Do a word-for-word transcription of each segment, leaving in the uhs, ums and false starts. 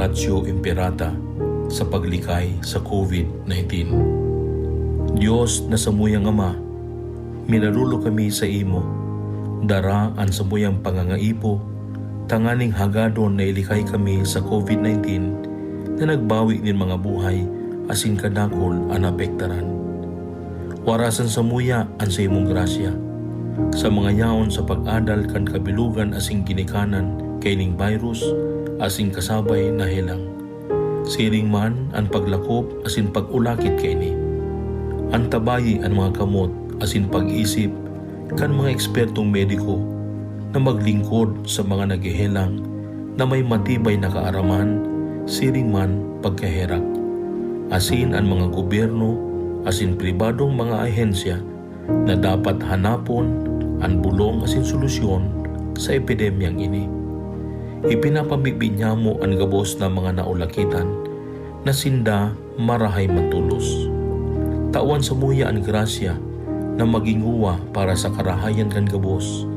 Oratio Imperata sa paglikay sa covid nineteen. Dios na samuyang Ama, minaluluyo kami sa imo. Dara an samuyang pangangaipo tanganing hagadon na ilikay kami sa covid nineteen na nagbawi nin mga buhay asin kadakul an naapektaran. Warasan samuya an saimong grasya sa mga yaon sa pag-adal kan kabilogan asin ginikanan kaining virus asin kasabay na helang. Siring man an paglakop asin pag-ulakit kaini. Antabayi an mga kamot asin pag-isip kan mga ekspertong mediko na maglingkod sa mga naghehelang na may matibay na kaaraman, siring man pagkaherak. Asin an mga gobyerno asin pribadong mga ahensya na dapat hanapon an bolong asin solusyon sa epidemyang ini. Ipinapamibi niyamo an gabos na mga naulakitan na sinda marahay man tolos. Tawan samuya an grasya na magin uwa para sa karahayan kan gabos,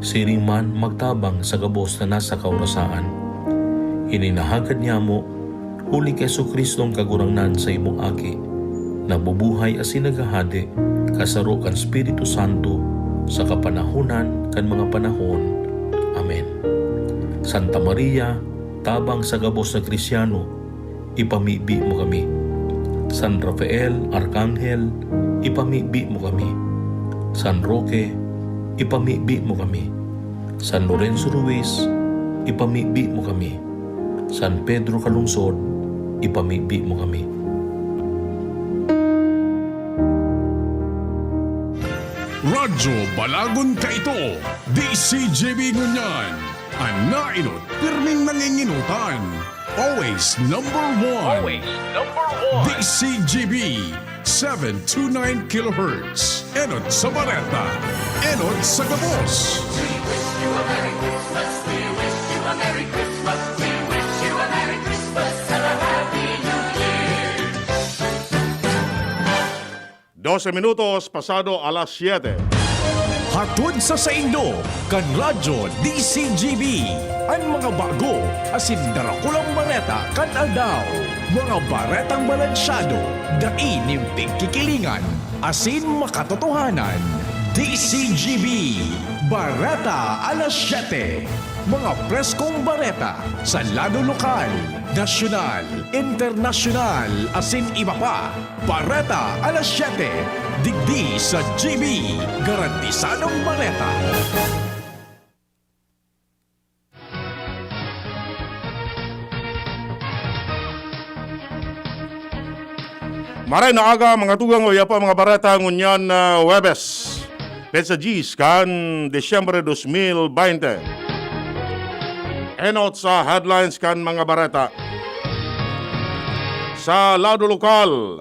siring man magtabang sa gabos na nasa kaorasaan. Ini nahagad niyamo huli ki Jesu-Cristo an Kagurangnan, saimong Aki, na bubuhay asin naghahade kasaro kan Espiritu Santo sa kapanahonan kan mga panahon. Amen. Santa Maria, tabang sa gabos na Kristiano, ipamibi mo kami. San Rafael, Arkanghel, ipamibi mo kami. San Roque, ipamibi mo kami. San Lorenzo Ruiz, ipamibi mo kami. San Pedro Calungsod, ipamibi mo kami. Radyo Balagon kaito, D C G B ngunyan. An naenot, pirming nangingenotan. Always number one. Always number one. D C G B, seven two nine kilohertz. Enot sa bareta. Enot sa gabos. Doce minutos pasado alas siete. Hatod sa saindo, kan Radyo D C G B, an mga bago asin darakulang bareta kan aldaw. Mga baretang balansyado, dai nin pigkikilingan, asin makatotohanan. D C G B, Bareta alas siete. Mga preskong bareta sa lado lokal, nasyonal, internasyonal, asin iba pa. Bareta alas siete, digdi sa G B, garantisadong bareta. Maray na aga, mga tugang, o ya pa mga bareta ngunyan na Huwebes, petsa diyes kan Disyembre dos mil baynte. Enot sa headlines kan mga bareta. Sa lado lokal,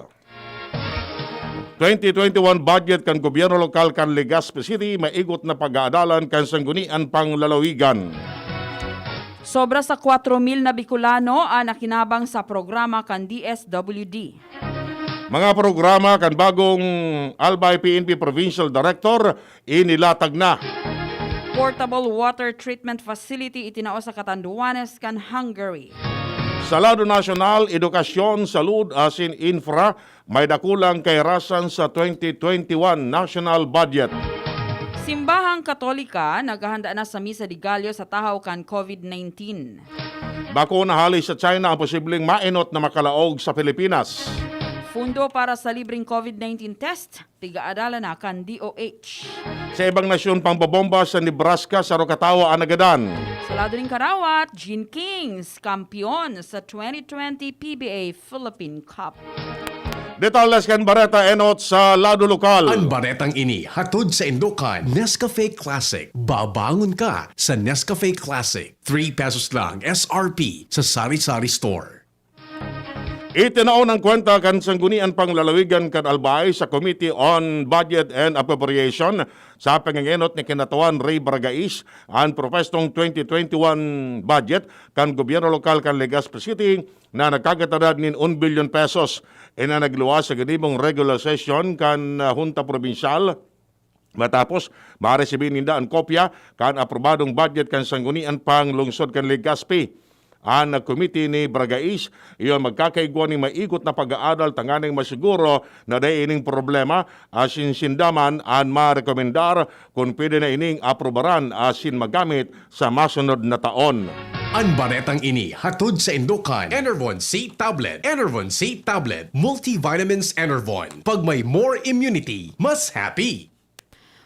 twenty twenty-one budget kan gobyerno lokal kan Legazpi City, maigot na pag-aadalan kan Sangguniang Panglalawigan. Sobra sa kwatro mil na Bicolano an nakinabang sa programa kan D S W D. Mga programa kan bagong Albay P N P Provincial Director, inilatag na. Portable water treatment facility itinao sa Catanduanes kan Hungary. Sa lado nasyonal, edukasyon, salud asin infra, may dakulang kairasan sa twenty twenty-one national budget. Simbahang Katolika naghahanda na sa Misa de Gallo sa tahaw kan covid nineteen. Bakuna hale sa China ang posibleng maenot na makalaog sa Pilipinas. Fundo para sa libreng covid nineteen test, pig-aadalan na kan D O H. Sa ibang nasyon, pangbobomba sa Nebraska, saro ka tawo an nagadan. Sa lado nin karawat, Gene Kings, kampeon sa twenty twenty P B A Philippine Cup. Detalles kan bareta enot sa lado lokal. An baretang ini hatod saindo kan Nescafe Classic. Babangon ka sa Nescafe Classic. Three pesos lang S R P sa sari-sari store. Itinao an kwenta kan Sangguniang Panglalawigan kan Albay sa Committee on Budget and Appropriation sa pangengenot ni Kinatawan Ray Bargais an propwestong twenty twenty-one budget kan gobyerno lokal kan Legazpi City na nagkakatarad nin un bilyon pesos. Ini an nagluwas sa ginibong regular session kan, ah, Hunta Probinsyal. Matapos, maresibi ninda an kopya kan aprobadong budget kan Sangguniang Panglungsod kan Legazpi. an komite ni Bragais, iyo magkakaigwa nin maigot na pag-aadal tanganing masiguro na dai ining problema, asin sinda man an marekomendar kun pwede na ining aprubaran asin magamit sa masunod na taon. An baretang ini hatod sa indo kan Enervon C Tablet. Enervon C Tablet, multivitamins Enervon. Pag may more immunity, mas happy.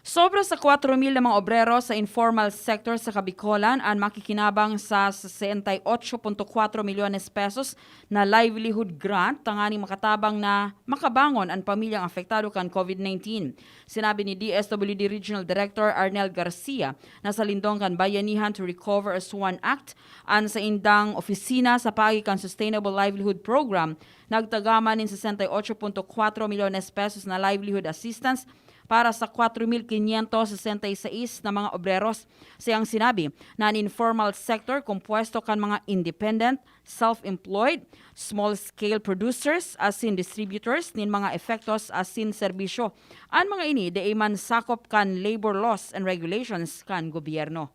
Sobra sa kwatro mil na mga obrero sa informal sector sa Kabikolan an makikinabang sa sesenta y ocho punto kwatro milyones pesos na livelihood grant tanganing makatabang na makabangon an pamilyang apektado kan COVID nineteen. Sinabi ni D S W D Regional Director Arnel Garcia na sa lindong kan Bayanihan to Recover as One Act, an saindang opisina sa paagi kan Sustainable Livelihood Program nagtagaman nin sesenta y ocho punto kwatro milyones pesos na livelihood assistance para sa kwatro mil quinientos sesenta y seis na mga obreros. Sa iyang sinabi na an informal sector kompuesto kan mga independent, self-employed, small-scale producers asin distributors nin mga epektos asin serbisyo. An mga ini dai man sakop kan labor laws and regulations kan gobyerno.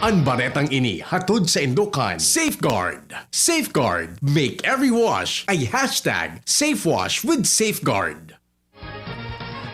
An baretang ini hatod sa indo kan Safeguard. Safeguard, make every wash a hashtag safe wash with Safeguard.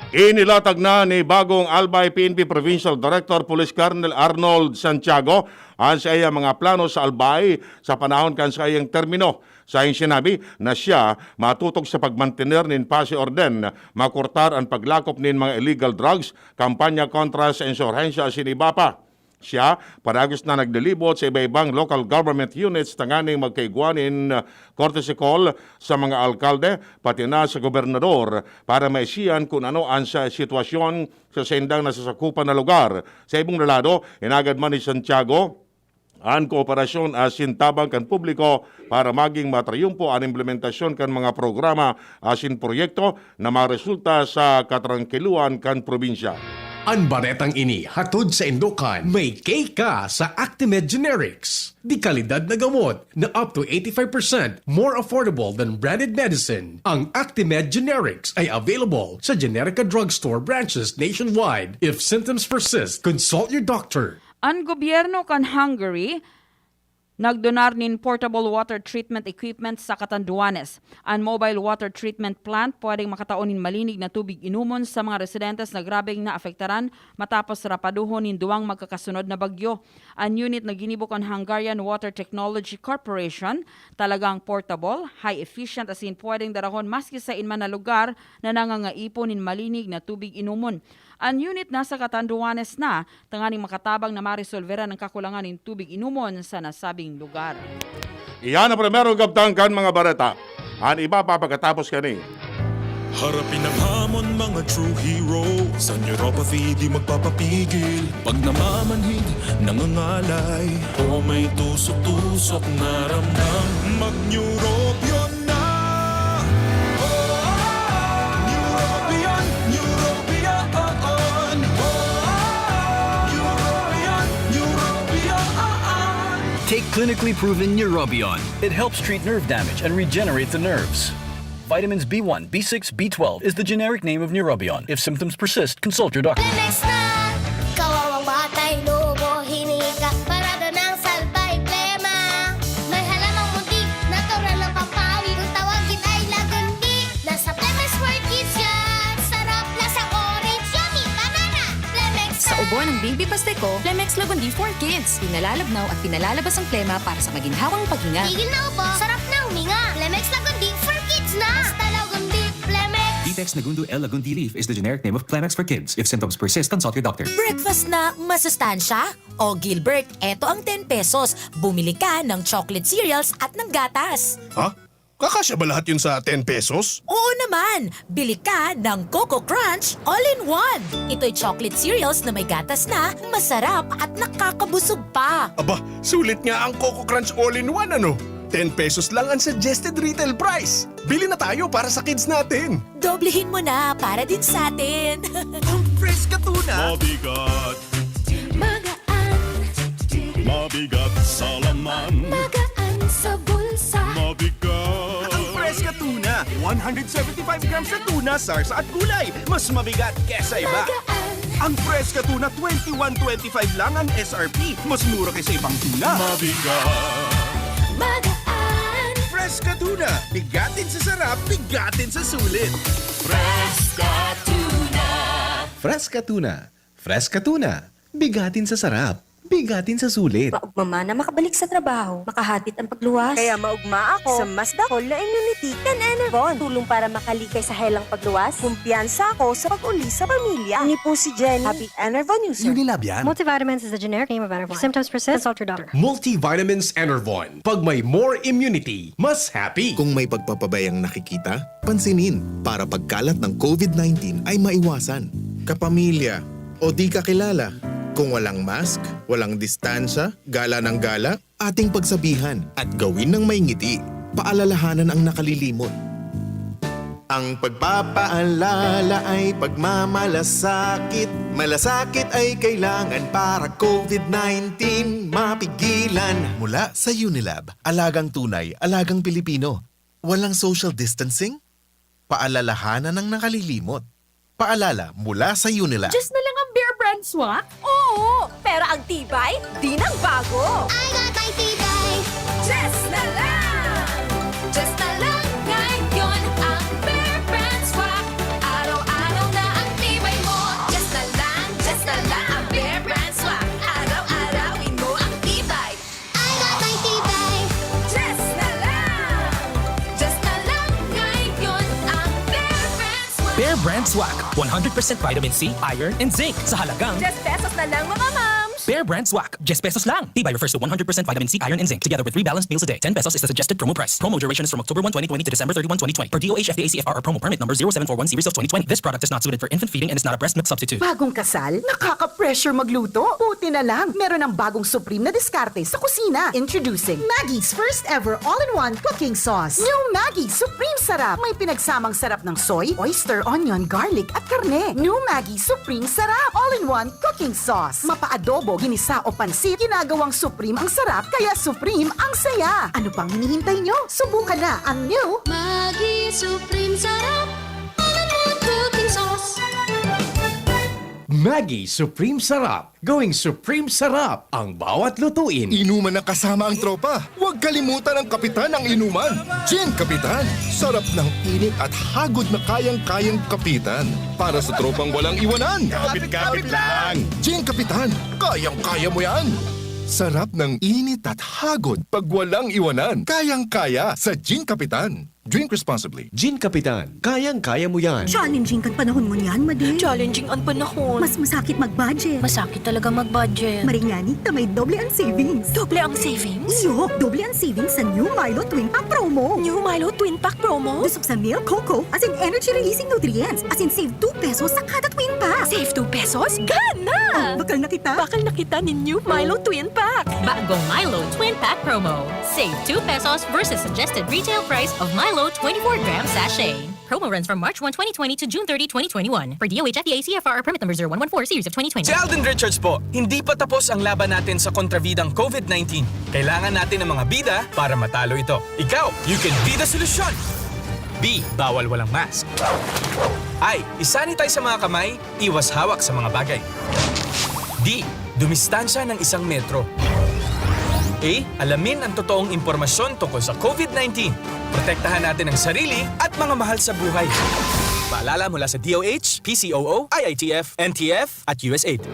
Inilatag na ni bagong Albay P N P Provincial Director Police Colonel Arnold Santiago an saiyang mga plano sa Albay sa panahon kan saiyang termino. Sa iyang sinabi na siya matutog sa pagmantener nin pasi orden, makurtar an paglakop nin mga illegal drugs, kampanya kontra sa insurhensya asin iba pa. Siya padagos na naglilibot sa iba-ibang local government units tanganing magkaigwa nin, ah, courtesy call sa mga alkalde, pati na sa gobernador, para maisian kun ano an sa sitwasyon sa saindang nasasakupan na lugar. Sa ibong lado, inagad man ni Santiago an kooperasyon asin tabang kan publiko para maging matriyumpo an implementasyon kan mga programa asin proyekto na maresulta sa katrangkiluan kan probinsya. An baretang ini hatod sa indo kan may K ka sa Actimed Generics. Di kalidad na gamot na up to eighty-five percent more affordable than branded medicine. Ang Actimed Generics ay available sa Generica Drugstore branches nationwide. If symptoms persist, consult your doctor. An gobyerno kan Hungary nagdonar nin portable water treatment equipment sa Catanduanes. An mobile water treatment plant pwedeng makatao nin malinig na tubig inomon sa mga residentes na grabeng naapektaran matapos rapaduhon nin duwang magkakasunod na bagyo. An unit na ginibo kan Hungarian Water Technology Corporation talagang portable, high efficient asin pwedeng darahon maski saen man na lugar na nangangaipon nin malinig na tubig inomon. An unit nasa Catanduanes na, tanganing makatabang na maresolveran an kakulangan nin tubig inomon sa nasabing lugar. Iyan ang primerong kabtang kan mga bareta. An iba pa pagkatapos kani. Harapin ang hamon, mga true hero. Sa neuropathy, di magpapapigil. Pag namamanhid, nangangalay. O may tusok-tusok na ramdam. Mag-Neurobion na! Neurobion, Neurobion, Neurobion, Neurobion. Take clinically proven Neurobion. It helps treat nerve damage and regenerate the nerves. Vitamins B one, B six, B twelve is the generic name of Neurobion. If symptoms persist, consult your doctor. Lemex na! Kawawang batay, lobo, hinika, parada ng salbay, plema. May halamang munti, natural na pampawi. Kung tawagin ay lagundi, nasa Lemex for Kids yan. Sarap, lasa orange, yummy, banana. Lemex Sa na! Ubo ng Baby Pasteco, Lemex Lagundi for Kids. Pinalalabnaw at pinalalabas ang plema para sa maginhawang paghinga. Tigil na ubo, sarap na huminga. Lemex Lagundi for Kids na! Basta Lagundi, Lemex! Vitex Nagundo L Lagundi leaf is the generic name of Plemex for Kids. If symptoms persist, consult your doctor. Breakfast na masustansya? O Gilbert, eto ang ten pesos. Bumili ka ng chocolate cereals at ng gatas. Ha? Kakasya ba lahat yun sa ten pesos? Oo naman! Bili ka ng Coco Crunch All-in-One. Ito'y chocolate cereals na may gatas na, masarap at nakakabusog pa. Aba, sulit nga ang Coco Crunch All-in-One, ano? Ten pesos lang ang suggested retail price. Bili na tayo para sa kids natin. Doblehin mo na para din sa atin. Ang fresh ka tuna. Mabigat. Magaan. Mabigat sa laman. Magaan sa bulsa. Mabigat. Ang fresh ka tuna. One hundred seventy-five grams na tuna, sarsa at gulay. Mas mabigat kesa iba. Magaan. Ang fresh ka tuna, twenty-one twenty-five lang ang S R P. Mas mura kaysa ibang tuna. Mabigat. Magaan. Fresca tuna, bigatin sa sarap, bigatin sa sulit. Fresca tuna. Fresca tuna. Fresca tuna. Bigatin sa sarap. Bigatin sa sulit. Maugma man na makabalik sa trabaho, makahatid ang pagluwas. Kaya maugma ako sa mas dakol na immunity kan Enervon. Tulong para makalikay sa helang pagluwas. Kumpiyansa ako sa pag-uli sa pamilya. Ini po si Jenny, happy Enervon user. Unilab yan. Multivitamins is a generic name of Enervon. If symptoms persist, consult your doctor. Multivitamins Enervon. Pag may more immunity, mas happy. Kung may pagpapabayang nakikita, pansinin para pagkalat ng COVID nineteen ay maiwasan. Kapamilya o di kakilala. Kung walang mask, walang distansya, gala ng gala, ating pagsabihan at gawin ng may ngiti. Paalalahanan ang nakalilimot. Ang pagpapaalala ay pagmamalasakit. Malasakit ay kailangan para COVID nineteen mapigilan. Mula sa Unilab, alagang tunay, alagang Pilipino. Walang social distancing? Paalalahanan ang nakalilimot. Paalala mula sa Unilab. Diyos na lang ang Bear Brand Swak? Oo! Pero ang tibay, di nang bago! I got my tibay. Diyos na lang! Diyos na lang ngayon ang Bear Brand Swak. Araw-araw na ang tibay mo. Diyos na lang, Diyos na lang ang Bear Brand Swak. Araw-arawin mo ang tibay. I got my tibay. Diyos na lang! Diyos na lang ngayon ang Bear Brand Swak. Bear Brand Swak, one hundred percent vitamin C, iron, and zinc sa halagang Diyes pesos na lang, mga mams! Bear Brand Swak, diyes pesos lang. Tibay refers to one hundred percent vitamin C, iron, and zinc, together with three balanced meals a day. Ten pesos is the suggested promo price. Promo duration is from October one, twenty twenty to December thirty-one, twenty twenty. Per D O H F D A C F R or promo permit number zero seven four one series of twenty twenty. This product is not suited for infant feeding and is not a breast milk substitute. Bagong kasal? Nakaka-pressure magluto? Buti na lang, meron ng bagong supreme na diskarte sa kusina. Introducing Maggie's first ever all-in-one cooking sauce. New Maggi Supreme Sarap. May pinagsamang sarap ng soy, oyster, onion, garlic, at karne. New Maggi Supreme Sarap. All-in-one cooking sauce. Mapa-adobo, ginisa o pansit, ginagawang supreme ang sarap, kaya supreme ang saya. Ano pang hinihintay nyo? Subukan na ang new Maggi Supreme Sarap. All-in-one cooking sauce. Maggi Supreme Sarap. Going Supreme Sarap ang bawat lutuin. Inuman na kasama ang tropa. Huwag kalimutan ang kapitan ng inuman. Gin Kapitan. Sarap ng init at hagod na kayang-kayang kapitan. Para sa tropang walang iwanan. Kapit-kapit lang. Gin Kapitan. Kayang-kaya mo yan. Sarap ng init at hagod pag walang iwanan. Kayang-kaya sa Gin Kapitan. Drink responsibly. Gin Kapitan, kayang-kaya mo yan. Challenging kan panahon ngunyan, Madi. Challenging ang panahon. Mas masakit mag-budget. Masakit talaga mag-budget. Maringani ta may doble ang savings. Doble ang savings? Iyo, doble ang savings sa New Milo Twin Pack Promo. New Milo Twin Pack Promo? Busog sa milk, cocoa, as in energy-releasing nutrients, as in save two pesos sa kada Twin Pack. Save two pesos? Gana! Oh, bakal na kita. Bakal na kita nin New Milo Twin Pack. Bagong Milo Twin Pack Promo. Save two pesos versus suggested retail price of Milo twenty-four gram sachet. Promo runs from March one, twenty twenty to June thirty, twenty twenty-one. Per D O H F D A C F R or permit number zero one one four series of twenty twenty. Si Alden Richards po, hindi pa tapos ang laban natin sa kontrabidang COVID nineteen. Kailangan natin ng mga bida para matalo ito. Ikaw, you can be the solution! B. Bawal walang mask. I. I-sanitize sa mga kamay, iwas hawak sa mga bagay. D. Dumistansya ng isang metro. A. Alamin ang totoong impormasyon tungkol sa COVID nineteen. Protektahan natin ang sarili at mga mahal sa buhay. Paalala mula sa D O H, P C O O, I I T F, N T F, at U S A I D.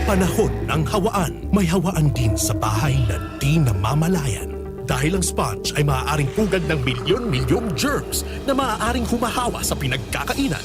Panahon ng hawaan. May hawaan din sa bahay na di namamalayan. Dahil ang sponge ay maaaring pugad ng milyon-milyong germs na maaaring humahawa sa pinagkakainan.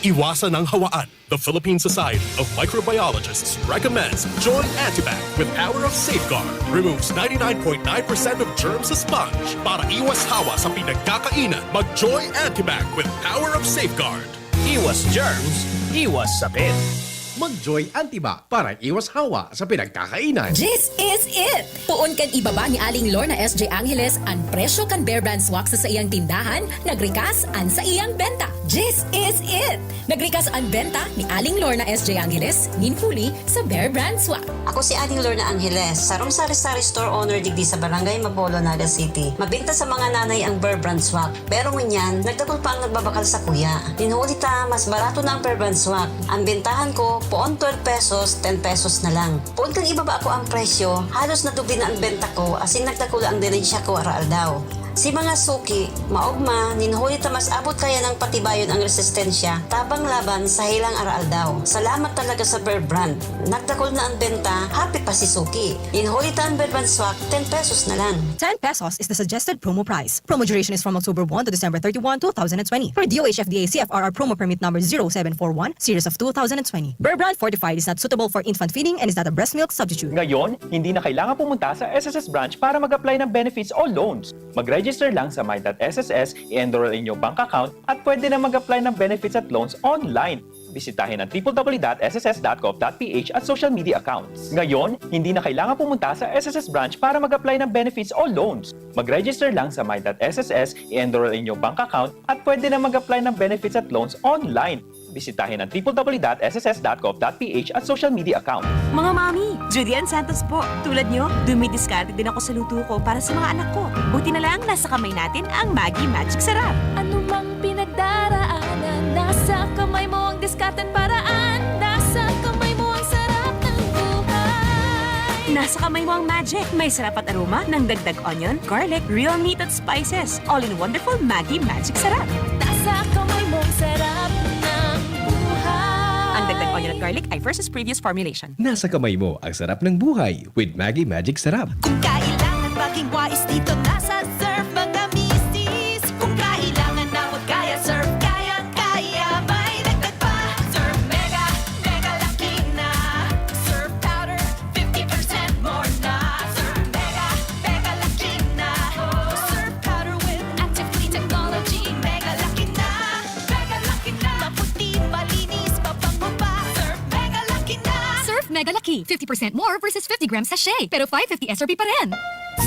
Iwasan ang hawaan. The Philippine Society of Microbiologists recommends Joy Antibac with Power of Safeguard. Removes ninety-nine point nine percent of germs sa sponge. Para iwas hawa sa pinagkakainan, mag Joy Antibac with Power of Safeguard. Iwas germs, iwas sakit. Mag-Joy Antibac para iwas hawa sa pinagkakainan. This is it! Poon kan ibaba ni Aling Lorna S J Angeles an presyo kan Bear Brand Swak sa saiyang tindahan, nagrikas an saiyang benta. This is it! Nagrikas an benta ni Aling Lorna S J Angeles nin huli sa Bear Brand Swak. Ako si Aling Lorna Angeles, sarong sari-sari store owner digdi sa Barangay Mapolo, Naga City. Mabinta sa mga nanay ang Bear Brand Swak. Pero ngunyan, nagdakul pa ang nagbabakal sakuya. Nin huli ta, mas barato na ang Bear Brand Swak. Ang bentahan ko, Poon twelve pesos, ten pesos na lang. Poon kan ibaba ko ang presyo, halos nadubli na an benta ko, asin nagdakula ang dirensiya ko araaldaw. Si mga suki, maogma, nin huli ta mas abot kaya nang patibayon ang resistensya, tabang laban sa helang araaldaw. Salamat talaga sa Bear Brand. Nagdakul na an benta, happy pa si suki. Nin huli ta an Bear Brand swak, ten pesos na lang. Ten pesos is the suggested promo price. Promo duration is from October one to December thirty-one, two thousand and twenty. Per D O H F D A C F R R promo permit number zero seven four one, series of two thousand and twenty. Bear Brand Fortified is not suitable for infant feeding and is not a breast milk substitute. Ngayon, hindi na kailangan pumunta sa S S S branch para mag-apply ng benefits o loans. Mag-register lang sa my dot S S S, i-enroll ang inyong bank account, at pwede na mag-apply ng benefits at loans online. Bisitahin ang triple W dot S S S dot gov dot P H at social media accounts. Ngayon, hindi na kailangan pumunta sa S S S branch para mag-apply ng benefits o loans. Mag-register lang sa my dot S S S, i-enroll ang inyong bank account, at pwede na mag-apply ng benefits at loans online. Bisitahin ang triple W dot S S S dot gov dot P H at social media account. Mga mami, Judy Ann Santos po. Tulad nyo, dumidiskarte din ako sa luto ko para sa mga anak ko. Buti na lang, nasa kamay natin ang Maggi Magic Sarap. Ano mang pinagdaraanan, nasa kamay mo ang diskarte at paraan. Nasa kamay mo ang sarap ng buhay. Nasa kamay mo ang magic. May sarap at aroma ng dagdag onion, garlic, real meat at spices. All in wonderful Maggi Magic Sarap. Nasa kamay mo ang sarap ng buhay. Ang dagdag onion at garlic ay versus previous formulation. Nasa kamay mo ang sarap ng buhay with Maggi Magic Sarap. Kung kailangan maging wais dito, nasa Surf mga misis. Kung kailangan na magkaya, Surf kayang-kaya. May dagdag pa, Surf Mega, Mega Laki na. Surf Powder, fifty percent more na. Surf Mega, Mega Laki na. Surf Powder with Active Clean Technology. Mega Laki na, Mega Laki na. Maputi, malinis, mabango pa. Surf Mega Laki na. Surf Mega Laki, fifty percent more versus fifty gram sachet, pero five fifty S R P pa rin.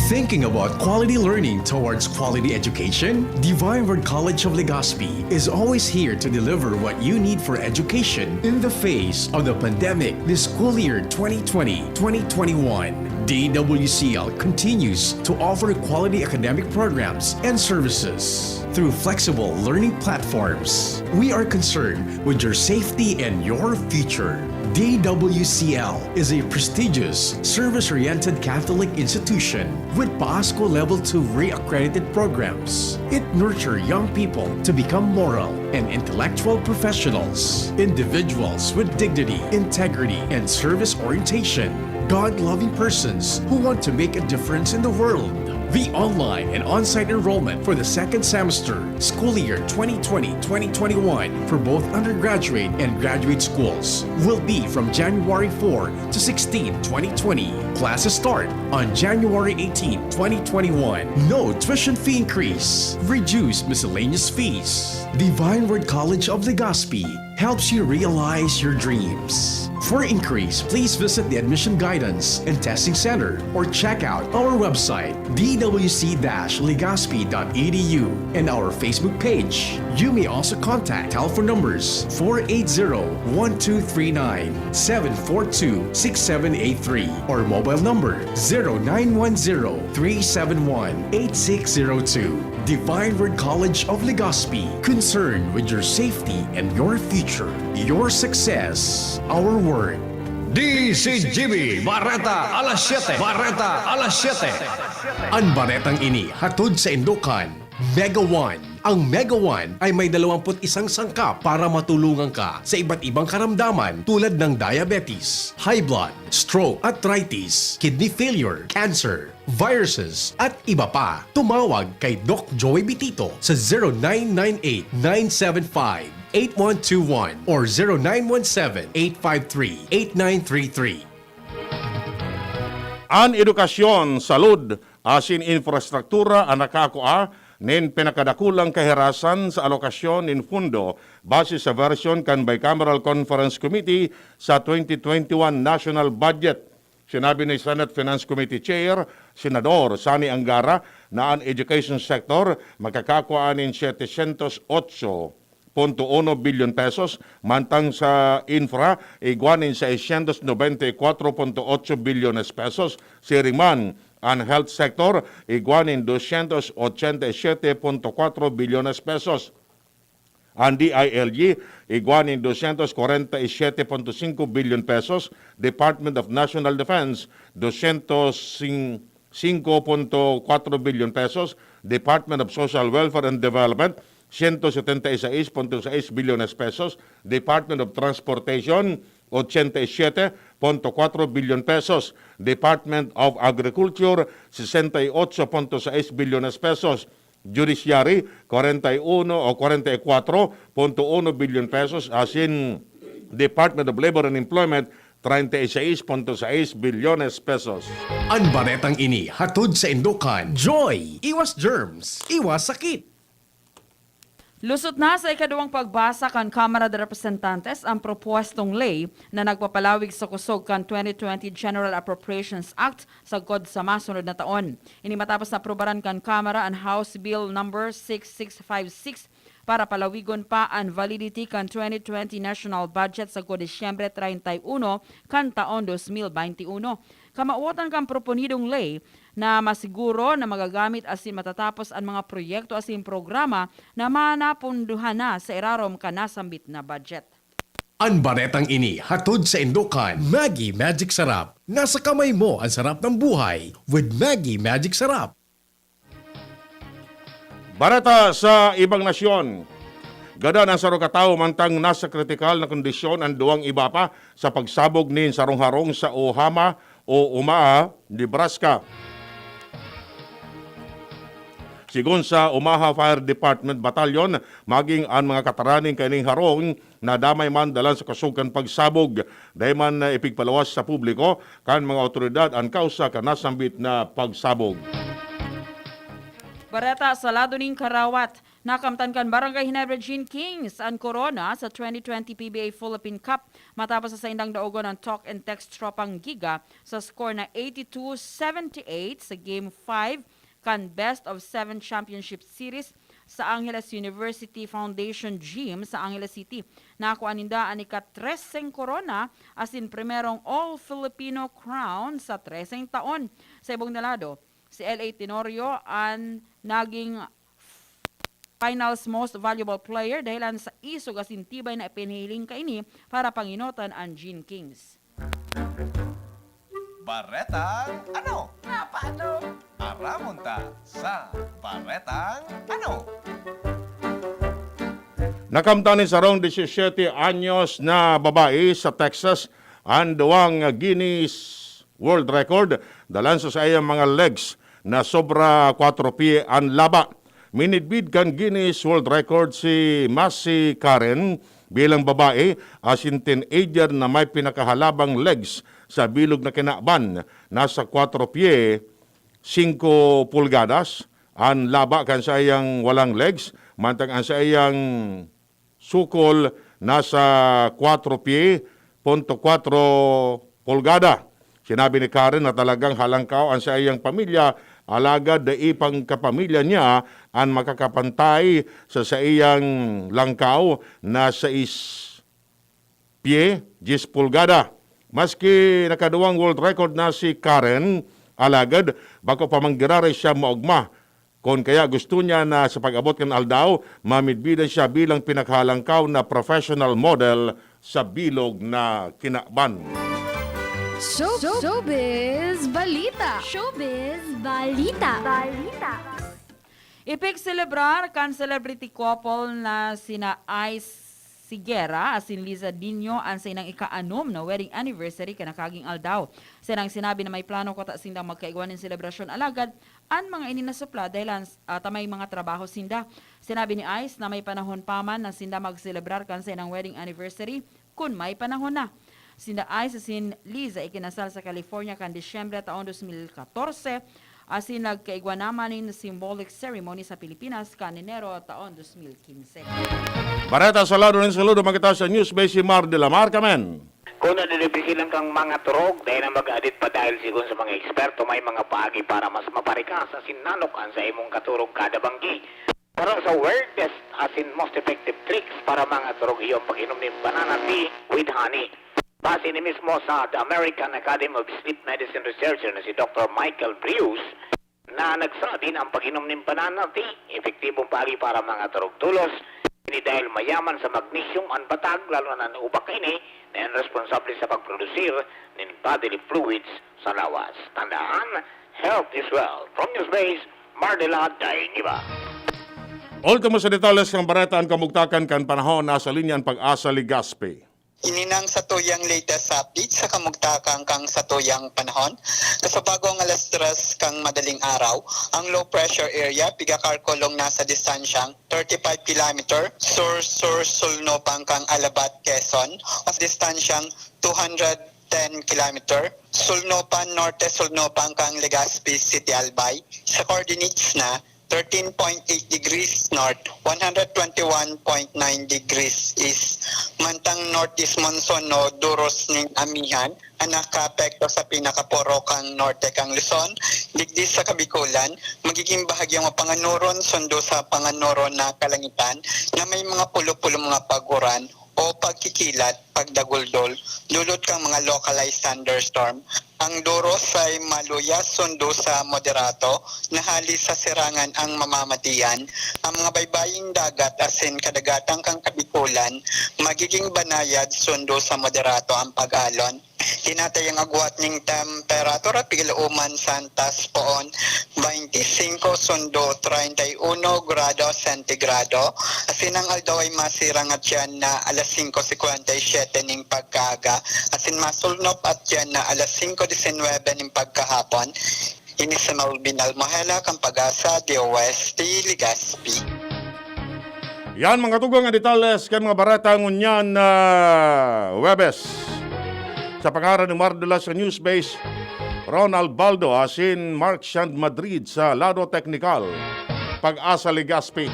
Thinking about quality learning towards quality education? Divine Word College of Legazpi is always here to deliver what you need for education in the face of the pandemic this school year twenty twenty, twenty twenty-one. D W C L continues to offer quality academic programs and services through flexible learning platforms. We are concerned with your safety and your future. D W C L is a prestigious, service-oriented Catholic institution with PASCO Level two re-accredited programs. It nurtures young people to become moral and intellectual professionals, individuals with dignity, integrity, and service orientation, God-loving persons who want to make a difference in the world. The online and on-site enrollment for the second semester, school year twenty twenty, twenty twenty-one, for both undergraduate and graduate schools will be from January four to sixteen, twenty twenty. Classes start on January eighteen, twenty twenty-one. No tuition fee increase. Reduced miscellaneous fees. Divine Word College of Legazpi helps you realize your dreams. For inquiries, please visit the Admission Guidance and Testing Center or check out our website, d w c dash legazpi dot e d u, and our Facebook page. You may also contact telephone numbers four eight zero, one two three nine, seven four two, six seven eight three, or mobile number zero nine one zero, three seven one, eight six zero two. Divine Word College of Legazpi, concerned with your safety and your future. Your success, our word. D C G B, Bareta alas siyete. Bareta alas siyete. An baretang ini hatod saindo kan Mega One. Ang Mega One ay may dalawampu't isang sangkap para matulungan ka sa iba't ibang karamdaman tulad ng diabetes, high blood, stroke, arthritis, kidney failure, cancer, viruses, at iba pa. Tumawag kay Doc Joey Bitito sa zero nine nine eight, nine seven five, eight one two one or zero nine one seven, eight five three, eight nine three three. An edukasyon, salud, asin infrastruktura an nakakua nin pinakadakulang kahirasan sa alokasyon nin pondo base sa bersyon kan Bicameral Conference Committee sa twenty twenty-one National Budget. Sinabi ni Senate Finance Committee Chair, Senador Sonny Angara, na an education sector makakakua nin setecientos otso punto uno bilyon pesos, mantang sa infra, igwa nin seiscientos noventa y cuatro punto ocho bilyones pesos. Siring man, an health sector, igwa nin doscientos ochenta y siete punto cuatro bilyones pesos. Ang D I L G, igwa nin doscientos cuarenta y siete punto cinco billion pesos, Department of National Defense, doscientos cinco punto cuatro billion pesos, Department of Social Welfare and Development, ciento setenta y seis punto seis billones pesos, Department of Transportation, ochenta y siete punto cuatro billion pesos, Department of Agriculture, sesenta y ocho punto seis billones pesos, Judiciary, cuarenta y uno o cuarenta y cuatro punto uno billion pesos, asin Department of Labor and Employment, treinta y seis punto seis billones pesos. An baretang ini hatod sa indokan Joy! Iwas germs, iwas sakit! Lusot na sa ikaduwang pagbasa kan Kamara de Representantes ang propuestong ley na nagpapalawig sa kusog kan twenty twenty General Appropriations Act sagkod sa masunod na taon. Ini matapos na aprubaran kan Kamara an House Bill Number six six five six para palawigon pa an validity kan twenty twenty national budget sagkod Disyembre treinta y uno kan taon dos mil baynte uno. Kamawotan kan proponidong ley na masiguro na magagamit asin matatapos an mga proyekto asin programa na manapondohan na sa irarom kan nasambit na budget. An baretang ini hatod sa indokan Maggi Magic Sarap. Nasa kamay mo an sarap ng buhay with Maggi Magic Sarap. Bareta sa ibang nasyon. Gadan ang sarong katawo mantang nasa kritikal na kondisyon ang duwang iba pa sa pagsabog nin sarong harong sa Ohama o Omaha, Nebraska. Sigon sa Omaha Fire Department Battalion, maging an mga kataraning kaining harong nadamay man dalan sa kusog kan pagsabog. Dai man ipigpaluwas sa publiko kan mga awtoridad an kausa kan nasambit na pagsabog. Bareta sa lado nin karawat. Nakamtan kan Barangay Ginebra Gene Kings an korona sa twenty twenty P B A Philippine Cup matapos sa saindang daogon ang Talk and Text Tropang Giga sa score na eighty-two seventy-eight sa Game five kan Best of Seven Championship Series sa Angeles University Foundation Gym sa Angeles City. Nakuha ninda an ika-treseng korona asin primerong All-Filipino Crown sa treseng taon. Sa ibong na lado, si L A Tenorio an naging Finals Most Valuable Player dahilan sa isog asin tibay na ipinhiling kaini para panginotan an Gene Kings. Baretang ano? Nga paano? Aramon ta sa Baretang ano? Nakamtan nin sarong disisiyete anyos na babae sa Texas an duwang Guinness World Record dalan sa saiyang mga legs na sobra kwatro pye an laba. Minidbid kan Guinness World Record si Masi Karen bilang babae asin teenager na may pinakahalabang legs sa bilog na kinaban, nasa kwatro pye, singko pulgadas, an laba kan saiyang walang legs, mantang an saiyang sukol nasa kwatro pye, punto kwatro pulgada. Sinabi ni Karen na talagang halangkaw an saiyang pamilya, alagad dai pang kapamilya niya an makakapantay sa saiyang langkaw na sais pye, dyes pulgada. Maski nakaduwang world record na si Karen, alagad bako pa man giraray siya maogma. Kun kaya gusto niya na sa pag-abot kan aldaw, mamidbidan siya bilang pinakahalangkaw na professional model sa bilog na kinaban. Show, showbiz balita. Showbiz balita. Balita. Ipigselebrar kan celebrity couple na sina Ice Sigera asin Liza Dino an saindang ika-anom na wedding anniversary kan nakaging aldaw. Saindang sinabi na may plano kuta sindang magkaigwa nin selebrasyon, alagad an mga ini nasupla dahilan, ah, ta may mga trabaho sinda. Sinabi ni Ice na may panahon pa man na sinda magselebrar kan saindang wedding anniversary kun may panahon na. Sinda Ice asin Liza ikinasal sa California kan Disyembre taon dos mil katorse, asin nagkaigwa naman nin symbolic ceremony sa Pilipinas kan Enero taon dos mil kinse. Bareta sa lado nin saludo, makita sa News Base si Mar de la Mar, kamen. Kun nadidipisilan kang mangaturog, dai na mag-adit pa dahil sigon sa mga eksperto, may mga paagi para mas maparikas asin nanok an sa imong katurog kada banggi. Para sa weirdest asin most effective tricks para mangaturog, iyo ang pag-inom nin banana tea with honey. Base ni mismo sa The American Academy of Sleep Medicine researcher na si Doctor Michael Breus, na nagsabi na ang pag-inom nin banana tea, epektibong paagi para mangaturog tolos, Ini dahil mayaman sa magnesium an batag, lalo na an uba kaini, na yan responsable sa pagprodusir nin bodily fluids sa lawas. Tandaan, health is wealth. From Newsbase, Mardela Dainiba. Ultimo sa detalles kan bareta, an kamugtakan kan panahon, nasa linya an Pag-asa Legazpi. Ini na ang satuyang latest update sa kamugtakan kan satuyang panahon. Kaso bago ang alas tres kan madaling araw, ang low pressure area pigakarkulong na sa distansyang thirty-five kilometer sur-sur-sulnupan kan Alabat, Quezon, o sa distansyang two hundred ten kilometer sulnupan norte-sulnupan kan Legazpi City, Albay, sa coordinates na thirteen point eight degrees north, one hundred twenty-one point nine degrees east. Mantang northeast monsoon o duros nin amihan an nakaapekto sa pinakaporo kan norte kan Luzon, digdi sa Kabikulan, magiging bahagyang mapanganuron sundo sa panganuron na kalangitan na may mga pulo-pulo mga paguran o pagkikilat, pagdaguldol, dulot kan mga localized thunderstorm. Ang duros ay maluya sundo sa moderato, na hali sa sirangan ang mamamatian. Ang mga baybaying dagat asin kadagatan kan Kabikulan, magiging banayad sundo sa moderato ang pag-alon. Tinatayang agwat ning temperatura pigil uman sa antas poon, twenty-cinco sundo treinta y uno grado sentigrado. Asin ang aldaw ay masirang at yan na alas singko cincuenta y siete ning pagkaaga, asin masulnop at yan na alas singko disinwebe ning pagkahapon. Ini si Melvin Almohela kan Pag-asa, D O S T, Legazpi. Yan, mga tugang, ang detalles kan mga bareta ngunyan na Huwebes. Sa pangaran ni Mardelas sa Newsbase, Ronald Baldo asin Mark Shand Madrid sa lado teknikal, Pag-asa Legazpi.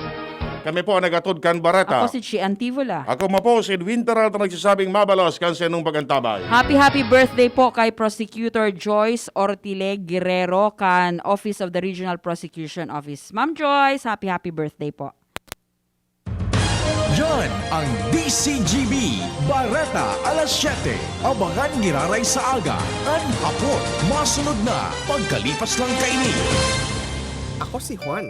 Kami po ang nagatod kan bareta. Ako si Chi Antivola. Ako man po si Edwin Peralta, nagsasabing mabalos kan saindong pag-antabay. Happy, happy birthday po kay Prosecutor Joyce Ortile Guerrero kan Office of the Regional Prosecution Office. Ma'am Joyce, happy, happy birthday po. Yan ang D C G B, Bareta alas siyete. Abangan giraray sa aga, an hapot, masunod na, pagkalipas lang kaini. Ako si Juan.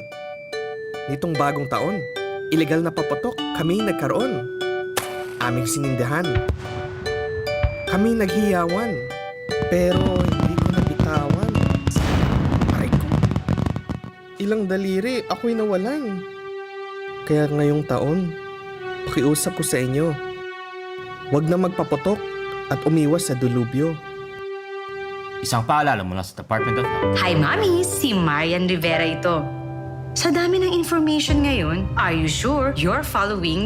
Nitong bagong taon, ilegal na paputok kami nagkaroon. Aming sinindahan. Kami naghiyawan. Pero hindi ko nabitawan. Aray ko. Ilang daliri, ako'y nawalan. Kaya ngayong taon, pakiusap ko sa inyo, wag na magpaputok at umiwas sa delubyo. Isang paalala mula sa Department of Health. Hi, Mommy! Si Marian Rivera ito. Sa dami ng information ngayon, are you sure you're following the